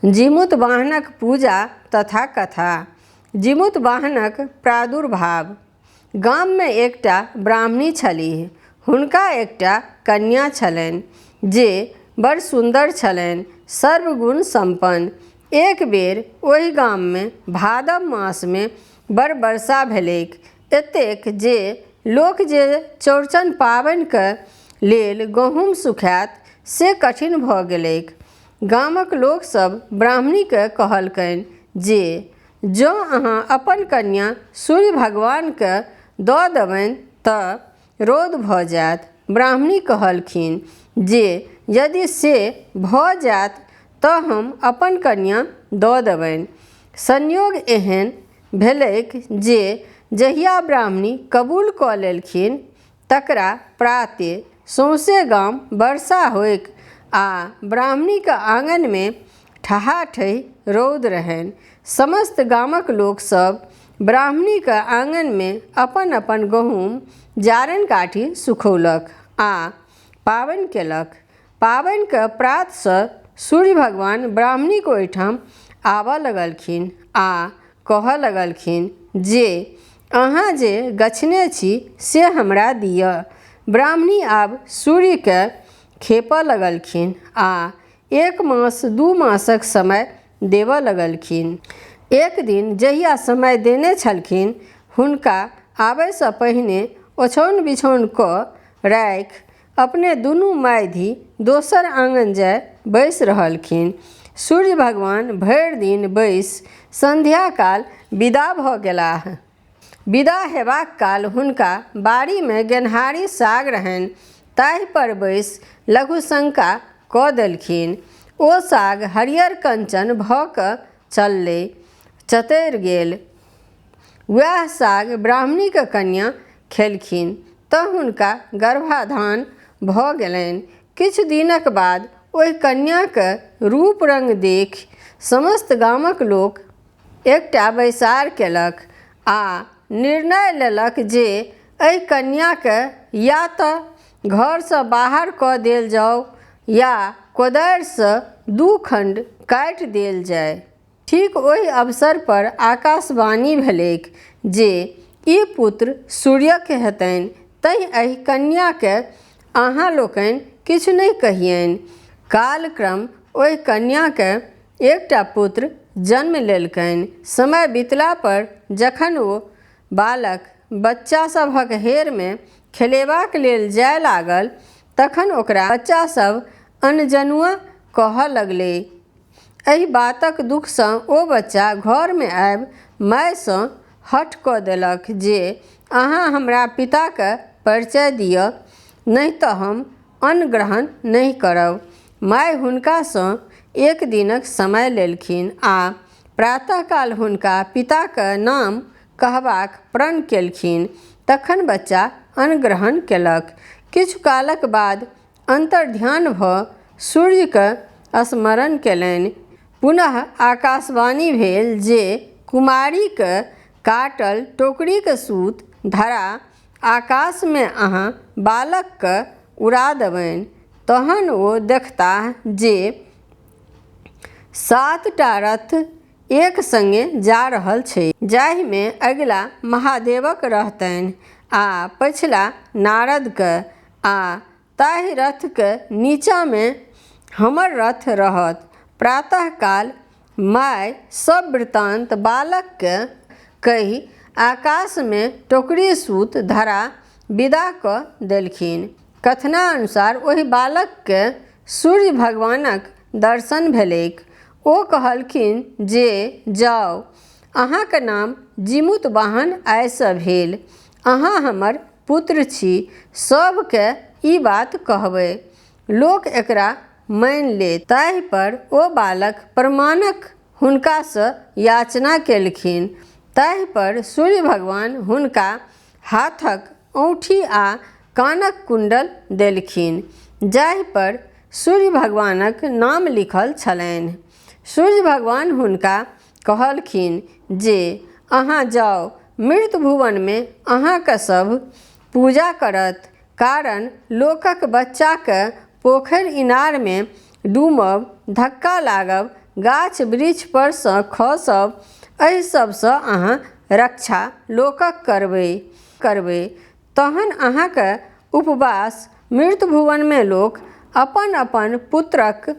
जीमूतवाहनक पूजा तथा कथा। जीमूतवाहनक प्रादुर्भाव। गाममे एकटा ब्राह्मणी छलीह। हुनका एकटा कन्या छलनि जे बड़ सुन्दर छलनि, सर्वगुण सम्पन्न। एक बेर ओहि गाममे भादव मासमे बड़ वर्षा भेलैक, एतेक जे लोक जे चौरचन पाबनिक लेल गहूम सुखायत से कठिन भऽ गेलैक। गामक लोक सभ ब्राह्मणीकेँ कहलकनि जे जँ अहाँ अपन कन्या सूर्य भगवानकेँ दऽ देबनि तँ रौद भऽ जायत। ब्राह्मणी कहलखिन जे यदि से भऽ जायत तँ हम अपन कन्या दऽ देबनि। संयोग एहन भेलैक जे जहिया ब्राह्मणी कबूल कऽ लेलखिन तकरा प्राते सौंसे गाम वर्षा होइक आ ब्राह्मणीक आङनमे ठहाठहि रौद रहनि। समस्त गामक लोक सभ ब्राह्मणीक आङनमे अपन-अपन गहूम, जारनि-काठी सुखौलक आ पाबनि केलक। पाबनिक प्रातसँ सूर्य भगवान ब्राह्मणीक ओहिठाम आबऽ लगलखिन आ कहऽ लगलखिन जे अहाँ जे गछने छी से हमरा दिअ। ब्राह्मणी आब सूर्यकेँ खेपऽ लगलखिन आ एक मास दू मासक समय देबऽ लगलखिन। एक दिन जहिया समय देने छलखिन, हुनका आबयसँ पहिने ओछौन-बिछौन कऽ राखि अपने दुनू माय-धी दोसर आङन जाय बैसि रहलखिन। सूर्य भगवान भरि दिन बैसि संध्याकाल विदा भऽ गेलाह। विदा हेबाक काल हुनका बाड़ीमे गेन्हारी साग रहनि, ताहि पर बैसि लघुशंका कऽ देलखिन। ओ साग हरियर कंचन भऽ कऽ चललै, चतरि गेल। वएह साग ब्राह्मणीक कन्या खेलखिन तँ हुनका गर्भाधान भऽ गेलनि। किछु दिनक बाद ओहि कन्याक रूप-रंग देखि समस्त गामक लोक एकटा बैसार केलक आ निर्णय लेलक जे एहि कन्याकेँ या तँ घरसँ बाहर कऽ देल जाओ या कोदारिसँ दू खण्ड काटि देल जाय। ठीक ओहि अवसर पर आकाशवाणी भेलैक जे ई पुत्र सूर्यक हेतनि तैं एहि कन्याकेँ अहाँ लोकनि किछु नहि कहियनि। कालक्रम ओहि कन्याकेँ एकटा पुत्र जन्म लेलकनि। समय बितला पर जखन ओ बालक बच्चा सभक हेरमे खेलेबाक लेल जाय लागल तखन ओकरा बच्चा सभ अनजनुआ कहऽ लगलै। एहि बातक दुखसँ ओ बच्चा घरमे आबि मायसँ हठ कऽ देलक जे अहाँ हमरा पिताक परिचय दिअ, नहि तँ हम अन्न ग्रहण नहि करब। माय हुनकासँ एक दिनक समय लेलखिन आ प्रातःकाल हुनका पिताक नाम कहबाक प्रण केलखिन। तखन बच्चा अन्न ग्रहण केलक। किछु कालक बाद अन्तर्ध्यान भऽ सूर्यकेँ स्मरण केलनि। पुनः आकाशवाणी भेल जे कुमारीक काटल टोकरीक सूत धरा आकाशमे अहाँ बालककेँ उड़ा देबनि। तहन ओ देखताह जे सातटा रथ एक संगे जा रहल छै जाहिमे अगिला महादेवक रहतनि आ पछिला नारदक आ ताहि रथक नीचाँमे हमर रथ रहत। प्रातःकाल माय सभ वृत्तान्त बालककेँ कहि आकाशमे टोकरी सूत धरा विदा कऽ देलखिन। कथनानुसार ओहि बालककेँ सूर्य भगवानक दर्शन भेलैक। ओ कहलखिन जे जाउ, अहाँक नाम जीमूतवाहन आइसँ भेल। अहाँ हमर पुत्र छी, सभकेँ ई बात कहबै। लोक एकरा मानि लेत। ताहिपर ओ बालक प्रमाणक हुनकासँ याचना केलखिन। ताहिपर सूर्य भगवान हुनका हाथक औंठी आ कानक कुण्डल देलखिन जाहिपर सूर्य भगवानक नाम लिखल छलनि। सूर्य भगवान हुनका कहलखिन जे अहाँ जाउ, मृत भुवनमे अहाँक सभ पूजा करत, कारण लोकक बच्चाक पोखरि-इनारमे डूमब, धक्का लागब गाछ वृक्ष पर सँ खसब, एहि सभसँ अहाँ रक्षा लोकक करबै करबै तहन अहाँक उपवास मृतभुवनमे लोक अपन अपन पुत्रक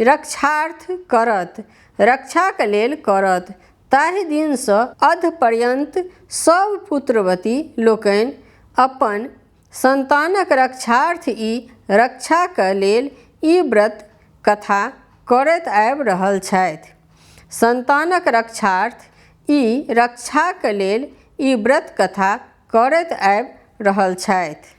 रक्षार्थ करत, रक्षाक लेल करत। ताहि दिनसँ अधपर्यन्त सभ पुत्रवती लोकनि अपन सन्तानक रक्षार्थ ई रक्षाक लेल ई व्रत कथा करैत आबि रहल छथि। सन्तानक रक्षार्थ ई रक्षाक लेल ई व्रत कथा करैत आबि रहल छथि।